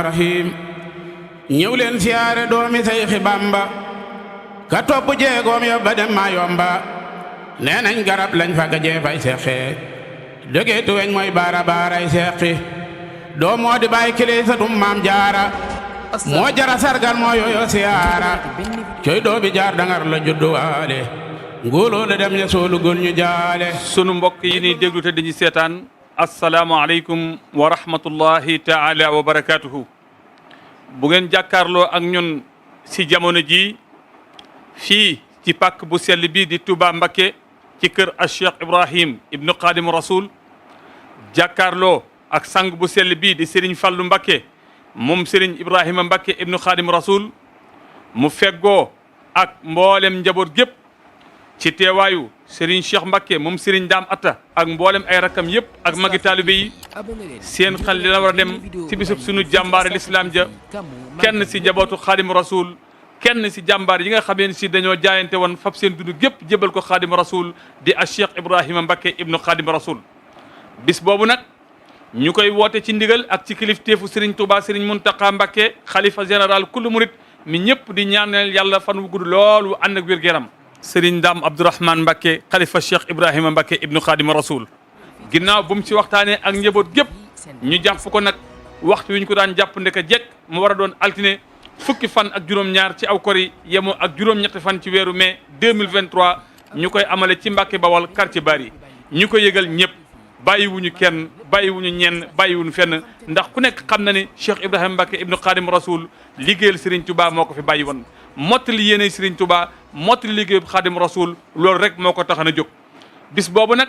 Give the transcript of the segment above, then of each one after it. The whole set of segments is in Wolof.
rahim ñëw leen siyaare doomi Seyxi Bamba ka topp jeegoom ya ba dem maa yomba nee nañ garab lañ fa gajee fay seqee jógee tuweñ mooy baara baaray seqi doo moo di bàyyi kilisatum maam jaara moo jara sargal moo yooyo siyaara coy doo bi jaar dangar la judduwaale nguuloo la dem ña soolu gul ñu jaale. sunu mbokk yi ni déglu te dañuy seetaan asalaamaaleykum wa rahmatullahi taala wa barakaatuhu. bu ngeen jàkkaarloo ak ñun si jamono ji fii ci pàkk bu sell bii di Touba Mbakke ci kër a Cheikh Ibrahim ibnu Xaadimu Rasul jàkkaarloo ak sang bu sell bii di Serigne Fallou Mbakke moom Serigne Ibrahima Mbakke ibnu Xaadimu Rasul mu feggoo ak mboolem njaboot gépp ci teewaayu Serigne Cheikh Mbakke moom Serigne Dame Atta ak mboolem ay rakam yëpp ak magi taalibe yi seen xel dina war a dem ci bisub sunu jàmbaari lislaam ja kenn si njabootu Xaadimu Rasul kenn si jàmbaar yi nga xamee si dañoo jaayante woon fab seen dund gépp jébal ko Xaadimu Rasul di a Cheikh Ibrahima Mbakke ibnu Xaadimu Rasul. bis boobu nag ñu koy woote ci ndigal ak ci kilifteefu Serigne Touba Serigne Mountakha Mbakke xalifa général kullu murit mi ñëpp di ñaanal yàlla fan wu gudd lool wu ànd ak wér-gu-yaram. Serigne Dame Abdourahmane Mbakke xalifa Cheikh Ibrahima Mbakke ibnu Xaadimu Rasul ginnaaw bu mu ci waxtaanee ak njaboot gépp ñu jàpp ko nag waxtu wi ñu ko daan jàpp ndeka jekk mu war a doon altine fukki fan ak juróom-ñaar ci aw kori yemoo ak juróom-ñetti fan ci weeru mai 2023 ñu koy amale ci Mbakke Bawal quartier Bari ñu ko yëgal ñëpp bàyyiwuñu kenn bàyyiwuñu ñenn bàyyiwuñu fenn ndax ku nekk xam na ne Cheikh Ibrahima Mbakke ibnu Xaadimu Rasul liggéeyal Serigne Touba moo ko fi bàyyi woon mottali yéene Serigne Touba mottali liggéeyu Xaadimu Rasul loolu rek moo ko tax a jóg. bis boobu nag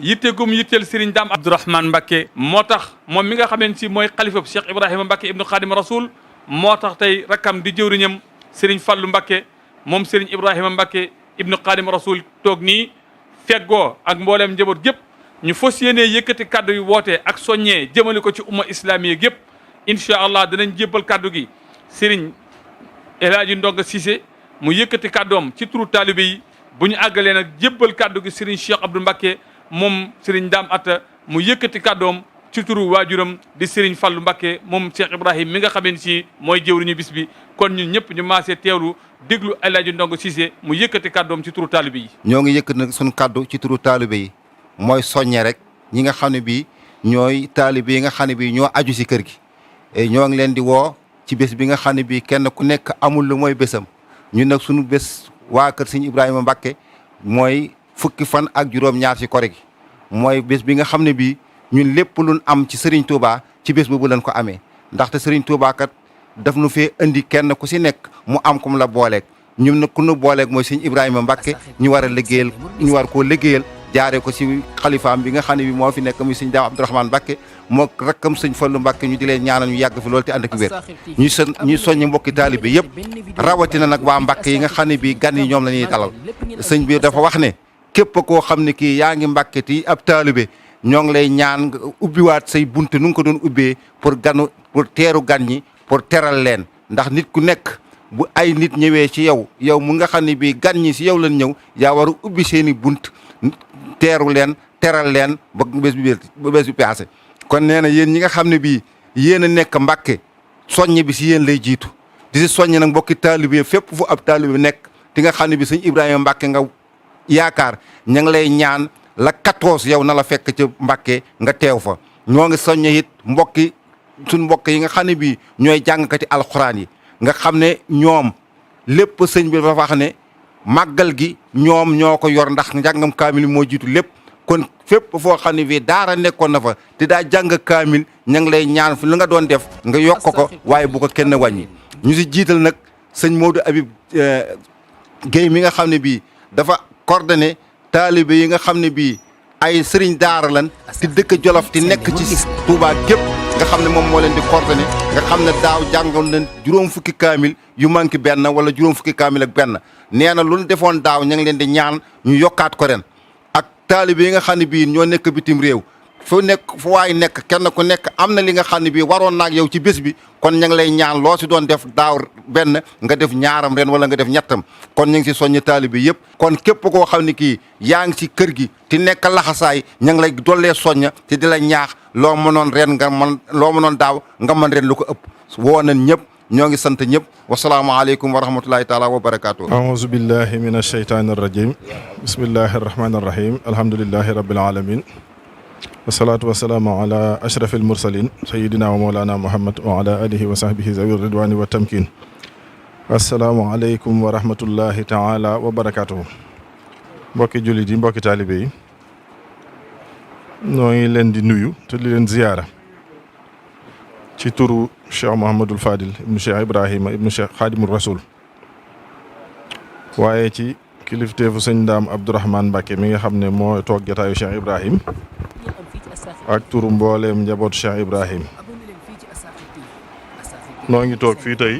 yitte gum yitteel Serigne Dame Abdourahmane Mbakke moo tax moom mi nga xameen si mooy xalifa Cheikh Ibrahima Mbakke ibnu Xaadimu Rasul moo tax tey rakkam di jëwriñam Serigne Fallou Mbakke moom Serigne Ibrahima Mbakke ibnu Xaadimu Rasul toog nii feggoo ak mbooleem njaboot gépp ñu fas yéenee yëkkati kaddu yu woote ak soññee jëmale ko ci umma islamiye gépp incha allah danañ jébbal kaddu gi Serigne El Hadji Ndonga Cissé mu yëkkati kaddoom ci turu taalibe yi bu ñu àggalee nag jébbal kaddu gi Serigne Cheikh Abdou Mbakke moom Serigne Dame Atta mu yëkkati kaddoom ci turu waajuram di Serigne Fallou Mbakke moom Cheikh Ibrahim mi nga xamee ni si mooy jëwriñu bis bi kon ñun ñëpp ñu maasee teewlu déglu El Hadji Ndonga Cissé mu yëkkati kaddoom ci turu taalibe yi. ñoo ngi yëkkati nag suñu kaddu ci turu taalibe yi mooy soññe rek ñi nga xam ne bii ñooy taalibe yi nga xam ne bii ñoo aju si kër gi ñoo ngi leen di woo ci bés bi nga xam ne bii kenn ku nekk amul lu mooy bésam ñun nag suñu bés waa kër Serigne Ibrahima Mbakke mooy fukki fan ak juróom-ñaar ci kore gi mooy bés bi nga xam ne bii ñun lépp luñ am ci Serigne Touba ci bés boobu lañ ko amee ndaxte Serigne Touba kat daf nu fee indi kenn ku si nekk mu am kum la booleeg ñun nag ku nu booleeg mooy Serigne Ibrahima Mbakke ñu war a liggéeyal ñu war koo liggéeyal jaaree ko si xalifaam bi nga xam ne bi moo fi nekk muy Serigne Dame Abdourahmane Mbakke moo rakkam Serigne Fallou Mbakke ñu di leen ñaanal ñu yàgg fi loolu te ànd ak wér ñuy soññi mbokki taalibe yëpp rawatina nag waa Mbakke yi nga xam ne bi gan yi ñoom la ñuy dalal sëñ bi dafa wax ne képp koo xam ne kii yaa ngi Mbakke ti ab taalibe ñoo ngi lay ñaan nga ubbiwaat say bunt nu nga ko doon ubbee pour teeru gan ñi pour teral leen ndax nit ku nekk bu ay nit ñëwee ci yow mu nga xam ne bii gan ñi si yow lañ ñëw yaa war a ubbi seen i bunt teeru leen teral leen ba bés bi passé kon nee na yéen ñi nga xam ne bii yéen a nekk Mbakke soññ bi si yéen lay jiitu di si soññ nag mbokki taalibe fépp fu ab taalibe nekk ti nga xam ne bi sëñ Ibrahima Mbakke nga yaakaar ña ngi lay ñaan la 14 yow na la fekk ca Mbakke nga teew fa ñoo ngi soññe it suñ mbokk yi nga xam ne bii ñooy jàngkati alxuraan yi nga xam ne ñoom lépp sëñ bi dafa wax ne màggal gi ñoom ñoo ko yor ndax njàngam kaamil moo jiitu lépp kon fépp foo xam ne bii daara nekkoon na fa te daa jàng kaamil ña ngi lay ñaan fi li nga doon def nga yokk ko waaye bu ko kenn wàññi ñu si jiital nag sëñ Modou Habib Guèye mi nga xam ne bii dafa coordonné taalibe yi nga xam ne bii ay sëriñ daara lan ti dëkk Jolof ti nekk ci Touba gépp nga xam ne moom moo leen di coordonné nga xam ne daaw jàngoon nañ juróom fukki kaamil yu manqué benn wala juróom fukki kaamil ak benn nee na lu ñu defoon daaw ña ngi leen di ñaan ñu yokkaat ko ren ak taalibe yi nga xam ne bii ñoo nekk bitim réew fu waay nekk kenn ku nekk am na li nga xam ne bii waroon naag yow ci bés bi kon ñu ngi lay ñaan loo si doon def daaw benn nga def ñaaram ren wala nga def ñettam kon ñu ngi si soññi taalibe bi yëpp kon képp koo xam ne kii yaa ngi si kër gi te nekk laxasaay ñu ngi lay dollee soñña te di la ñaax loo mënoon ren nga man loo mënoon daaw nga mën ren lu ko ëpp woo nañ ñëpp ñoo ngi sant ñëpp wasalaamaaleykum wa rahmatulahi taala wa barakaatu. aouzu billahi min ashaytaani rajim bismillahi arrahmani arrahim alhamdulillahi rabbil alamin wasalaatu wasalaamu ala ashraf almursalin sayidina wa mawlana muhammad wa ala alihi wa sahbihi zawi ridwani wa tamkin asalaamu aleykum wa rahmatullahi taala wa barakatuhu mbokki jullit yi mbokki taalibe yi ñoo ngi leen di nuyu te di leen ziyaara ci turu cheikh Mouhamadul Fadil ibnu cheikh Ibrahima ibnu cheikh Xaadimul Rasul waaye ci kilifteefu sëñ Ndaam Abdourahmane Mbacke mi nga xam ne moo toog jataayu cheikh Ibrahim ak turu mbooleem njabootu cheikh Ibrahim noo ngi toog fii tey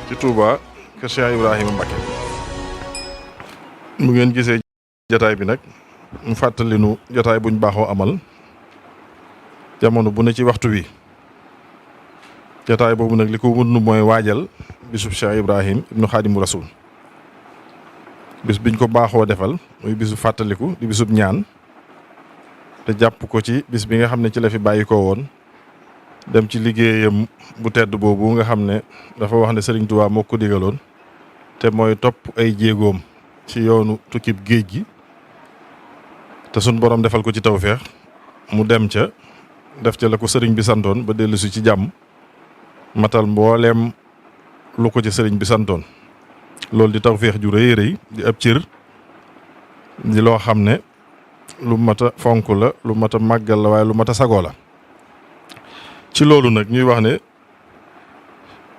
ci Touba kër cheikh Ibrahima Mbacke bu ngeen gisee jataay bi nag mu fàttali nu jataay buñ baaxoo amal jamono bu ne ci waxtu wi jataay boobu nag li ko wund mooy waajal bisub Cheikh Ibrahim ibnu Xaadimu Rasul bis biñ ko baaxoo defal muy bisu fàttaliku di bisub ñaan te jàpp ko ci bis bi nga xam ne ci la fi bàyyi ko woon dem ci liggéeyam bu tedd boobu nga xam ne dafa wax ne Sëriñ Tuubaa moo ko digaloon te mooy topp ay jéegoom ci yoonu tukkib géej gi te sun borom defal ko ci tawfeex mu dem ca def ca la ko sëriñ bi santoon ba dellusi ci jàmm matal mbooleem lu ko ci sëriñ bi santoon loolu di tawfeex ju rëy rëy di ab cër di loo xam ne lu mat a fonk la lu mat a màggal la waaye lu mat a sagoo la ci loolu nag ñuy wax ne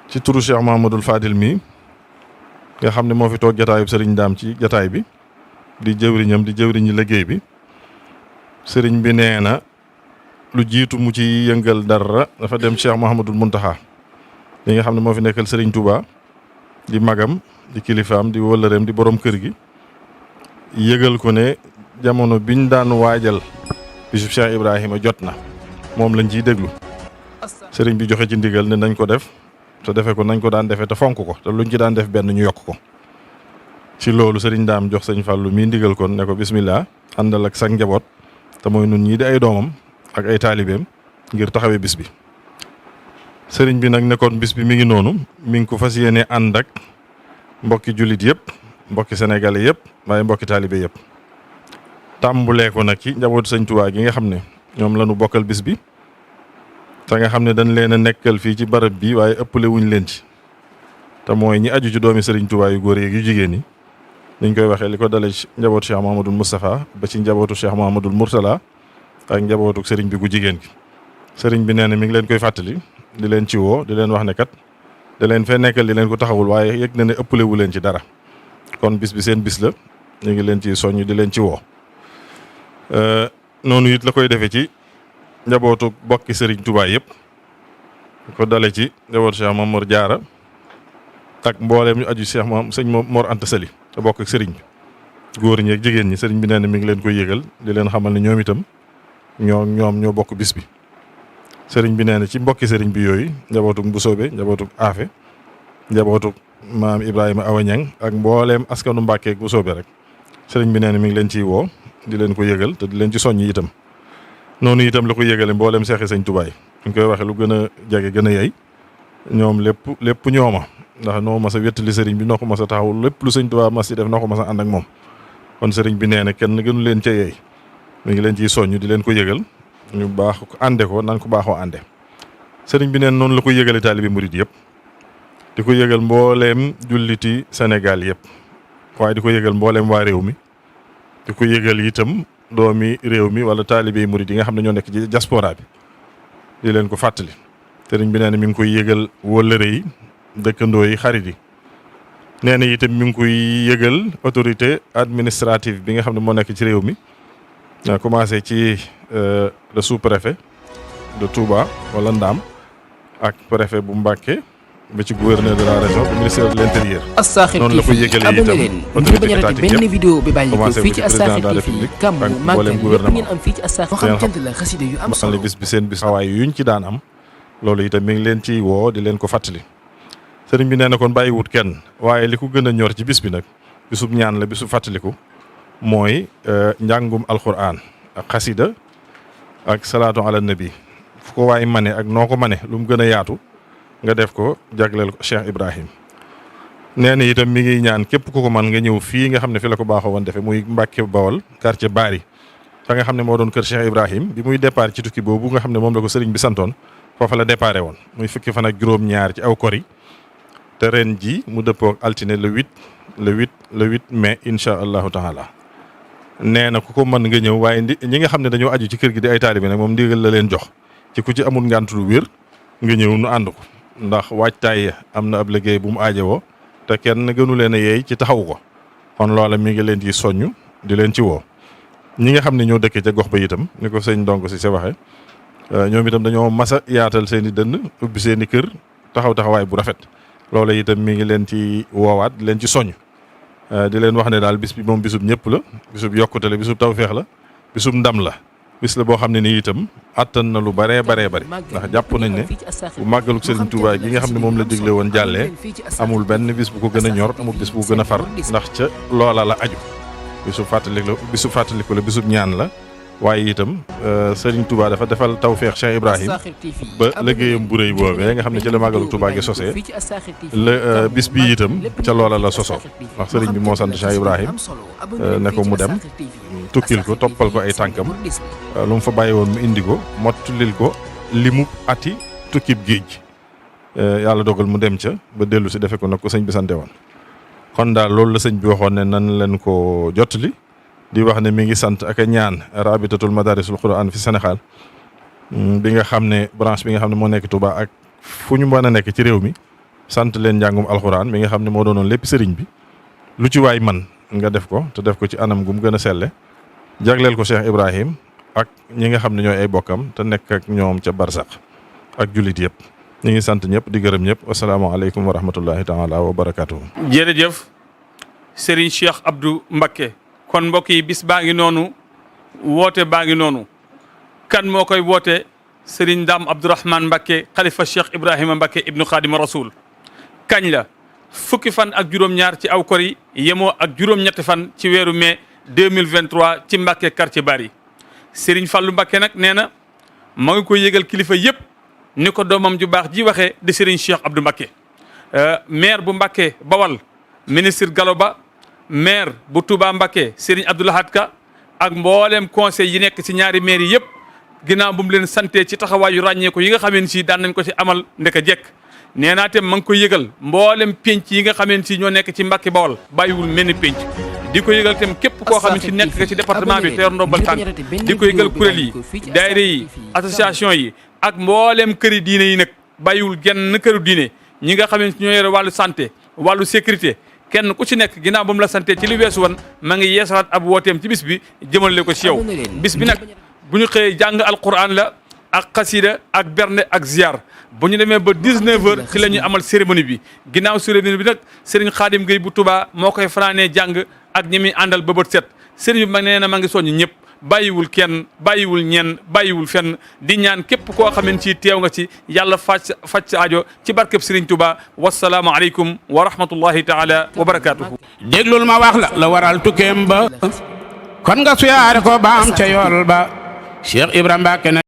ci turu Cheikh Mouhamadul Fadil mi nga xam ne moo fi toog jataayub sëriñ Ndaam ci jataay bi di jëwriñam di jëwriñi liggéey bi sëriñ bi nee na lu jiitu mu ci yëngal dara dafa dem Cheikh Mouhamadul Muntaxa li nga xam ne moo fi nekkal Serigne Touba di magam di kilifaam di wëllëreem di borom kër gi yëgal ko ne jamono biñ daan waajal bisub Cheikh Ibrahima jot na moom lañ ciy déglu Serigne bi joxe ci ndigal ne nañ ko def te defe ko nañ ko daan defee te fonk ko te luñ ci daan def benn ñu yokk ko ci loolu Serigne Daam jox sëñ Fallou mii ndigal kon ne ko bismillah àndal ak sa njaboot te mooy nun ñii di ay doomam ak ay taalibeem ngir taxawee bis bi sëriñ bi nag nekkoon bis bi mi ngi noonu mi ngi ko fas yéene ànd ak mbokki jullit yëpp mbokki sénégalais yëpp waaye mbokki taalibe yëpp tàmbulee ko nag ci njabootu sëñ Tuubaa gi nga xam ne ñoom la ñu bokkal bis bi te nga xam ne dañ leen a nekkal fii ci barab bi waaye ëppale wuñ leen ci te mooy ñi aju ci doomi sëriñ Tuubaa yu góor yeeg yu jigéen ñi niñ koy waxee li ko dalee ci njabootu Cheikh Mouhamadoul Moustapha ba ci njabootu Cheikh Mouhamadoul Mourtala ak njabootu sëriñ bi gu jigéen gi sëriñ bi nee na mi ngi leen koy fàttali di leen ci woo di leen wax ne kat da leen fee nekkal di leen ko taxawul waaye yëg na ne ëppale wu leen ci dara kon bis bi seen bis la ñu ngi leen ci soññ di leen ci woo noonu it la koy defee ci njabootu bokki sëriñ Touba yëpp ko dale ci njabootu Cheikh Mamour Diarra ak mbooleem ñu aju Cheikh moom sëñ Mor Anta Sali te bokk ak sëriñ bi góor ñi ak jigéen ñi sëriñ bi nee na mi ngi leen koy yëgal di leen xamal ne ñoom itam ñoo bokk bis bi sëriñ bi nee na ci mbokki sëriñ bi yooyu njabootuk Mbusoobe njabootuk Afe njabootuk maam Ibrahima Awañang ak mbooleem askanu Mbàkke ak Mbusoobe rek sëriñ bi nee na mi ngi leen ciy woo di leen ko yëgal te di leen ci soññ itam noonu itam la ko yëgale mbooleem seexi sëñ Tuubaa yi ñu koy waxee lu gën a jege gën a yey ñoom lépp ñooma ndax noo mas a wéttali sëriñ bi noo ko mas a taxaw lépp lu sëñ Tuubaa mas ci def noo ko mas a ànd ak moom kon sëriñ bi nee na kenn gënu leen ca yeey mi ngi leen ciy soññ di leen ko yëgal ñu baax ko ànde ko nan ko baaxoo ànde sëriñ bi neen noonu la ko yëgale taalibi murit yëpp di ko yëgal mbooleem julliti Sénégal yëpp waaye di ko yëgal mbooleem waa réew mi di ko yëgal itam doomi réew mi wala taalibi murit yi nga xam ne ñoo nekk ci diaspora bi di leen ko fàttali sëriñ bi nee na mi ngi koy yëgal wëllëre yi dëkkandoo yi xarit yi nee na itam mi ngi koy yëgal autorité administrative bi nga xam ne moo nekk ci réew mi commencé ci le sous-préfet de Touba wala Ndaam ak préfet bu Mbacké ba ci gouverneur de la région ba ministère de l'intérieur. As-Sakhir noonu la ko TV yëgalee abonné itam leen autorité ngir bañ a raté étatique benn yëpp vidéo bi bàyyi ko commencé fii ko ci ci président As-Sakhir de la TV République gàmmu ak màggal mboolem lépp gouvernement. ngeen am fii ci As-Sakhir moo xam cant la xasida yu am xam solo ne bis bi seen bis xawaay yuñ ci daan am loolu itam mi ngi leen ci woo di leen ko fàttali sëriñ bi nee na kon bàyyiwut kenn waaye li ko gën a ñor ci bis bi nag bisub ñaan la bisub fàttaliku mooy njàngum alquran ak xasida ak salaatu ala nabi fu ko waay mane ak noo ko mane lu mu gën a yaatu nga def ko jagleel ko Cheikh Ibrahim nee na itam mi ngi ñaan képp ku ko man nga ñëw fii nga xam ne fi la ko baaxoo woon defee muy Mbàkke Bawol quartier Bari fa nga xam ne moo doon kër Cheikh Ibrahim bi muy départ ci tukki boobu nga xam ne moom la ko sëriñ bi santoon foofa la déparé woon muy fukki fan ak juróom-ñaar ci aw kori te ren ji mu dëppoo altine le 8 mai incha allahu taala nee na ku ko mën nga ñëw waaye ñi nga xam ne dañoo aju ci kër gi di ay taalibe nag moom ndigal la leen jox ci ku ci amul ngànt lu wér nga ñëw nu ànd ko ndax waajtaay am na ab liggéey bu mu aajowoo te kenn gënu leen a yeey ci taxaw ko kon loola mi ngi leen ci soññ di leen ci woo ñi nga xam ne ñoo dëkkee ca gox ba itam ni ko sëñ Ndongo si sa waxe ñoom itam dañoo masa yaatal seen i dënn ubbi seen i kër taxawaay bu rafet loola itam mi ngi leen ci woowaat di leen ci soññ di leen wax ne daal bis bi moom bisub ñëpp la bisub yokkute la bisub tawféex la bisub ndam la bis la boo xam ne nii itam attan na lu baree bari ndax jàpp nañ ne bu màggaluk Serigne Touba gi nga xam ne moom la digle woon jàllee amul benn bis bu ko gën a ñor amul bis bu ko gën a far ndax ca loola la aju bisub fàttaliku la bisub ñaan la waaye itam Serigne Touba dafa defal tawféex Cheikh Ibrahim ba liggéeyam bu rëy boobee nga xam ne ci la màggaluk Touba gi sosee la bis bi itam ca loola la sosoo ndax Serigne bi moo sant Cheikh Ibrahim ne ko mu dem tukkil ko toppal ko ay tànkam lu mu fa bàyyi woon mu indi ko mottulil ko limu ati tukkib géej yàlla dogal mu dem ca ba dellu si defe ko nag ko sëñ bi sante woon kon daal loolu la sëñ bi waxoon ne nan leen ko jottali di wax ne mi ngi sant ak a ñaan rabitatul madarisul quran fi Sénégal bi nga xam ne branche bi nga xam ne moo nekk Touba ak fu ñu mën a nekk ci réew mi sant leen njàngum alxuraan mi nga xam ne moo doonoon lépp sëriñ bi lu ci waay man nga def ko te def ko ci anam gu mu gën a selle jagleel ko Cheikh Ibrahim ak ñi nga xam ne ñooy ay bokkam te nekk ak ñoom ca barsax ak jullit yëpp ñu ngi sant ñëpp di gërëm ñëpp asalaamaaleykum wa rahmatullahi taala wa barakatuhu. jërëjëf Serigne Cheikh Abdou Mbacké kon mbokk yi bis baa ngi noonu woote baa ngi noonu kan moo koy woote Serigne Dame Abdourahmane Mbacké xalifa Cheikh Ibrahima Mbacké ibnu Xaadima Rasul kañ la fukki fan ak juróom-ñaar ci aw kori yemoo ak juróom-ñetti fan ci weeru mai 2023 ci Mbacké quartier Bari Serigne Fallou Mbacké nag nee na ma ngi koy yëgal kilifa yëpp ni ko doomam ju baax ji waxee di Serigne Cheikh Abdou Mbacké maire bu Mbacké Bawal ministre Gallo Ba maire bu Touba Mbacké Serigne Abdou Lahad Ka ak mboolem conseil yi nekk ci ñaari maire yi yëpp ginnaaw bu mu leen santee ci taxawaayu ràññeeku yi nga xamee si daan nañ ko ci amal ndeka jekk nee naa te ma ngi koy yëgal mboolem penc yi nga xamee si ñoo nekk ci Mbacké Bawal bàyyiwul mel ni penc di ko yëgal tam képp koo xam ne si nekk nga ci département bi te yor ndombal tànk di ko yëgal kuréel yi daayira yi association yi ak mboolem këri diine yi nag bàyyiwul genn këru diine ñi nga xam ne ñoo yore wàllu santé wàllu sécurité kenn ku ci nekk ginnaaw ba mu la sante ci li weesu woon ma ngi yeesalaat ab wooteem ci bis bi jëmale ko ci yow bis bi nag bu ñu xëyee jàng alquran la ak xasida ak bernde ak ziar bu ñu demee ba 19h ci la ñuy amal cérémonie bi ginnaaw cérémonie bi nag Serigne Khadim Gueye bu Touba moo koy fanaanee jàng ak ñi muy àndal ba bët set Serigne bi ma nee na ma ngi soññ ñëpp bàyyiwul kenn bàyyiwul ñenn bàyyiwul fenn di ñaan képp koo xamante ci teew nga ci yàlla faj sa aajo ci barkeb Serigne Touba wasalaamu aleykum wa rahmatullahi taala wa barakaatuhu. déglul ma wax la waral tukkeem ba kon nga suyaare ko ba am ca yool ba Cheikh Ibrahima Mbacké